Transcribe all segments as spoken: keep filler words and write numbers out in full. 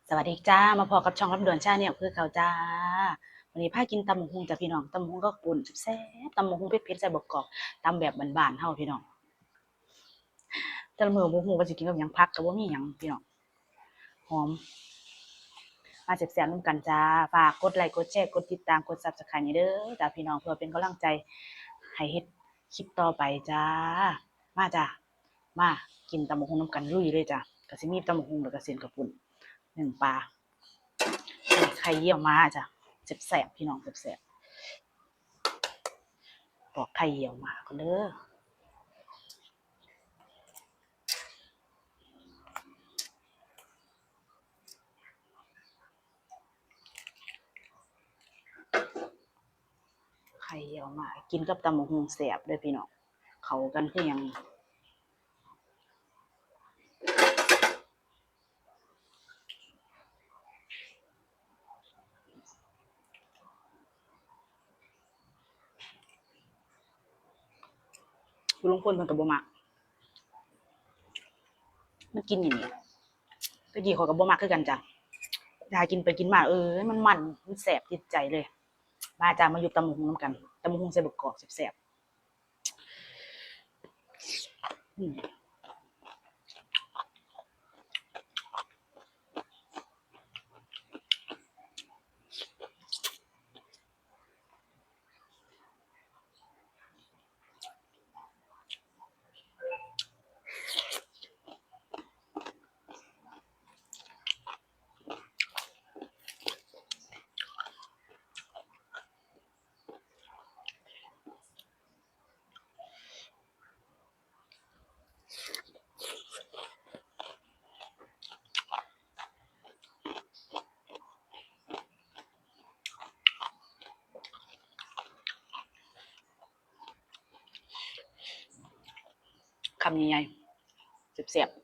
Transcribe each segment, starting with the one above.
สวัสดีจ้า มาพ้อกับช่องลำดวน Channel คือเก่าจ้า มื้อนี้พากินตำบักหุ่งจ้ะพี่น้อง ตำบักหุ่งกับข้าวปุ้นแซ่บๆ ตำบักหุ่งเผ็ดๆ ใส่บักกอก ตำแบบบ้านๆ เฮาพี่น้อง แต่ละมื้อบ่ฮู้ว่าสิกินกับหยัง ผักก็บ่มีหยังพี่น้อง หอม มาแซ่บๆ นำกันจ้า ฝากกดไลค์ กดแชร์ กดติดตาม กด Subscribe นี่เด้อจ้าพี่น้อง เพื่อเป็นกำลังใจให้เฮ็ดคลิปต่อไปจ้า มาจ้า มากินตำบักหุ่งนำกัน ลุยเลยจ้า ก็สิมีตำบักหุ่งแล้วก็เส้นข้าวปุ้น หนึ่งปลา ไข่เยี่ยวม้าจ้ะ แซ่บๆ พี่น้อง แซ่บๆ ปอกไข่เยี่ยวม้าก่อนเด้อ ไข่เยี่ยวม้า กินกับตำบักหุ่งแซ่บเด้อพี่น้อง เข้ากันคือหยัง ผู้ลางคนเพิ่นก็บ่มัก มันกินอย่างนี้ ตะกี้ข้อยก็บ่มักคือกันจ้ะ ถ้ากินไปกินมา เออ มันมัน มันแซ่บติดใจเลย มาจ้ะ มาอยู่ตำบักหุ่งนำกัน ตำบักหุ่งใส่บักกอกแซ่บๆ อืม คำใหญ่ๆ แซ่บๆ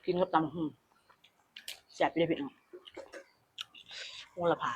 กินกับตำบักหุ่ง แซ่บเลยพี่น้อง โหระพา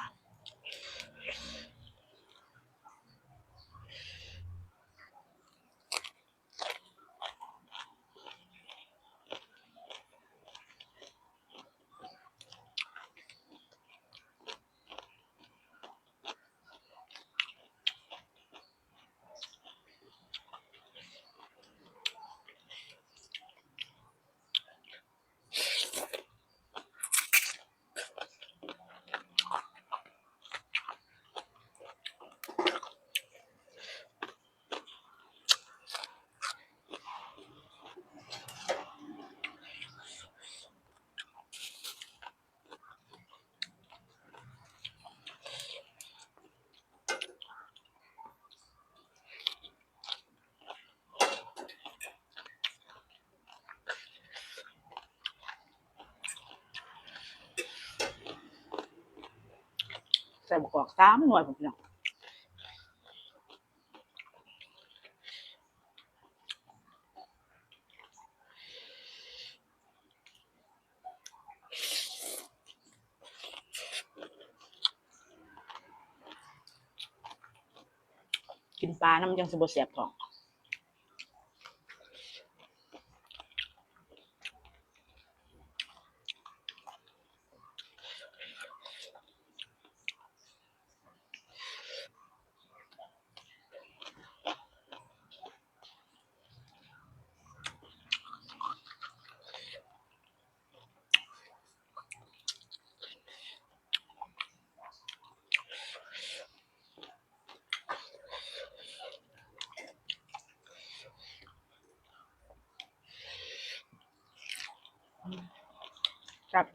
ใส่บักกอกสามหน่วย พี่น้อง กินปลานำจั่งสิบ่แสบท้อง อื ครับ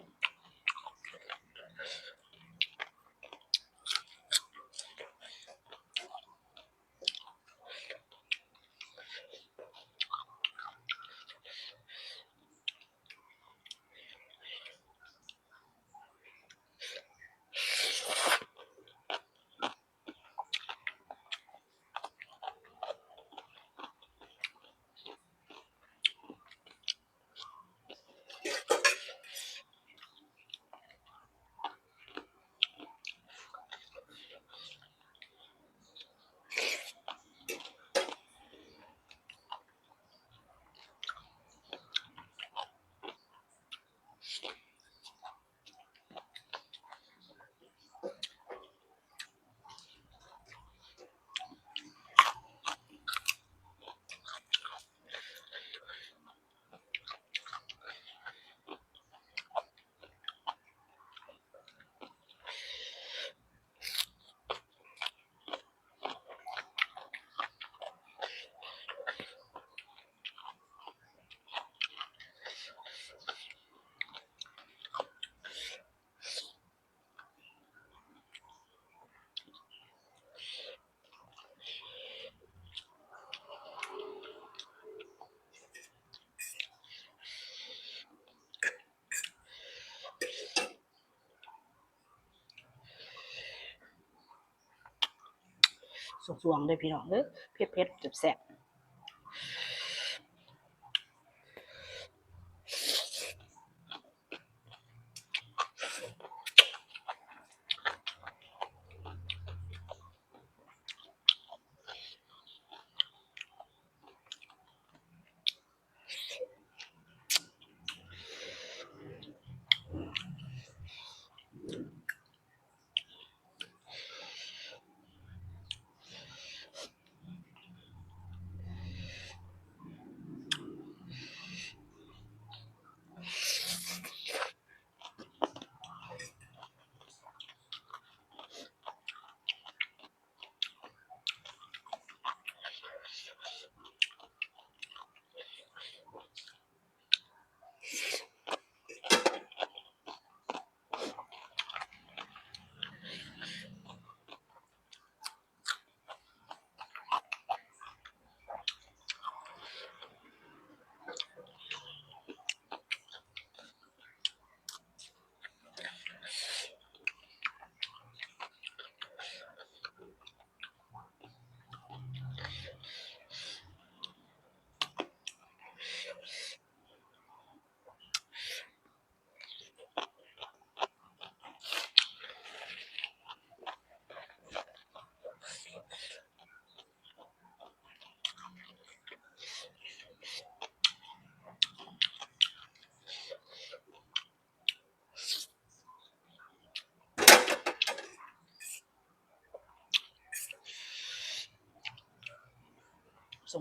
สวงๆเด้อพี่น้องเด้อ เผ็ดๆ แซ่บๆ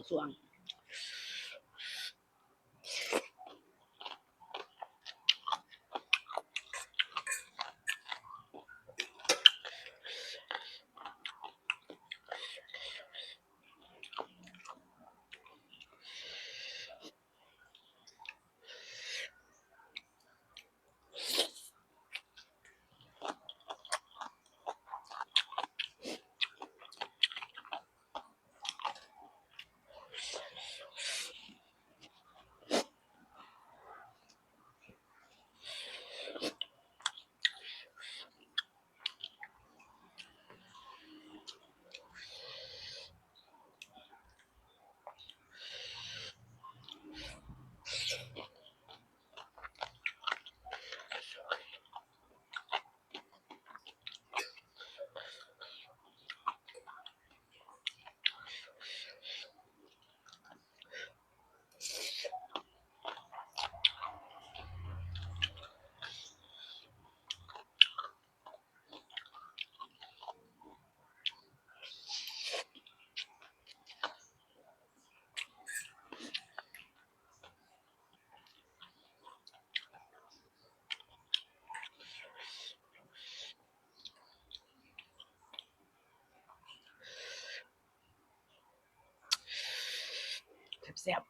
สวงๆแซ่บ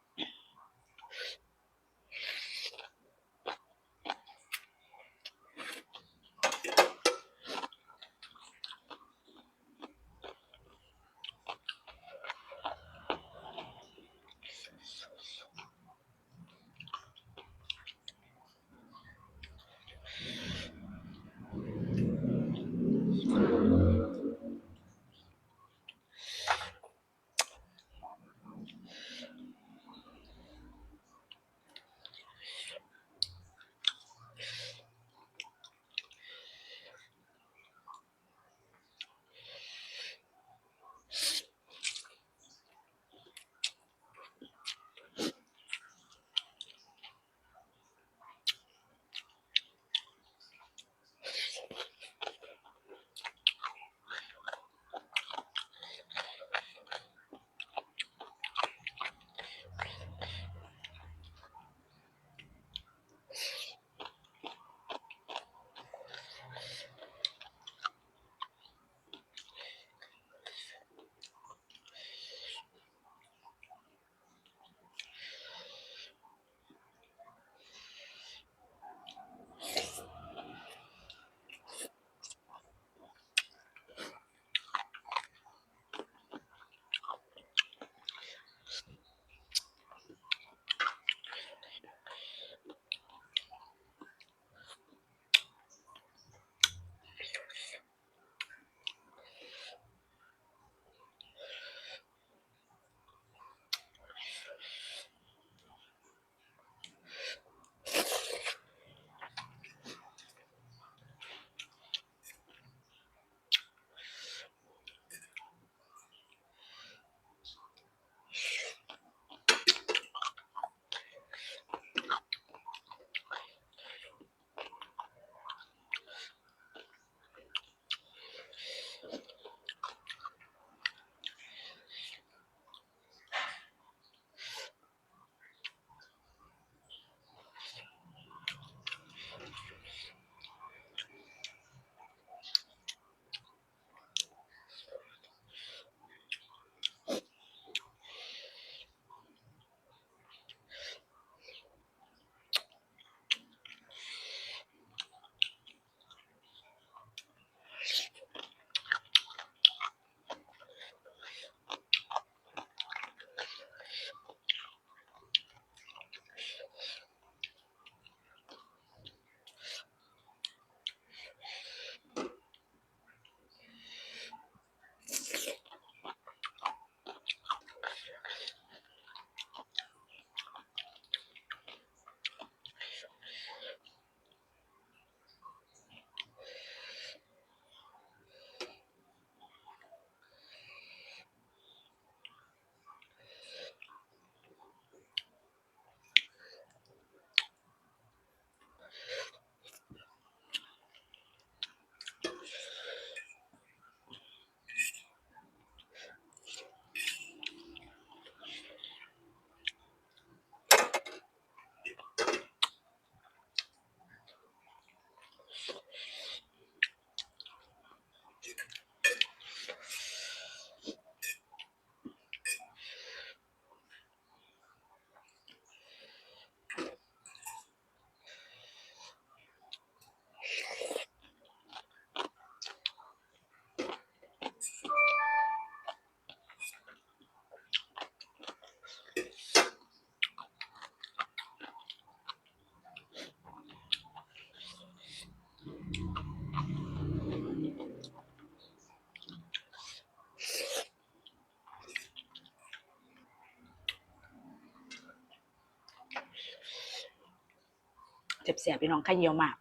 แซ่บๆ พี่น้อง ไข่เยี่ยวหมาก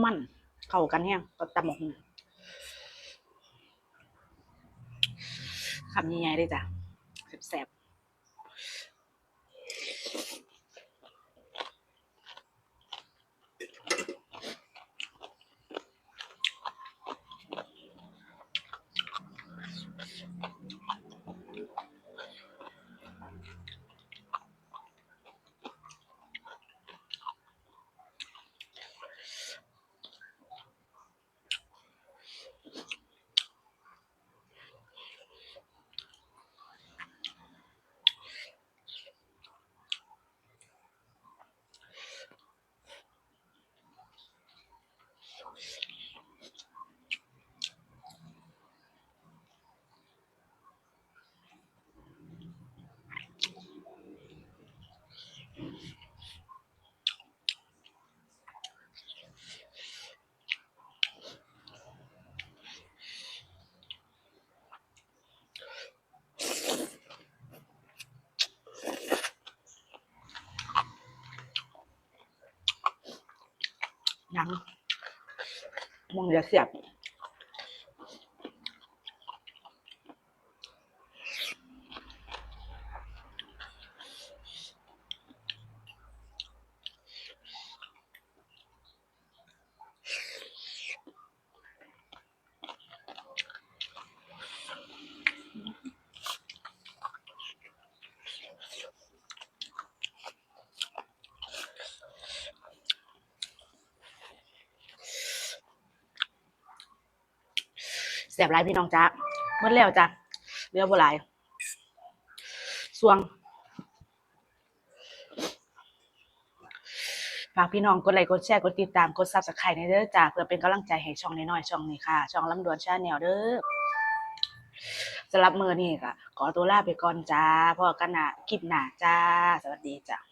มันๆ เข้ากันแฮงกับตำบักหุ่ง คำใหญ่ๆ เลยจ้ะ แซ่บๆ หนัง มองจะแซ่บ แซ่บหลายพี่น้องจ้า หมดแล้วจ้ะ เหลือบ่หลาย ส่วง ฝากพี่น้องกดไลค์ กดแชร์ กดติดตาม กด Subscribe ให้เด้อจ้า เพื่อเป็นกำลังใจให้ช่องน้อยๆ ช่องนี้ค่ะ ช่องลำดวน Channel เด้อ สำหรับมื้อนี้ก็ขอตัวลาไปก่อนจ้า พ้อกันหน้า คลิปหน้าจ้า สวัสดีจ้า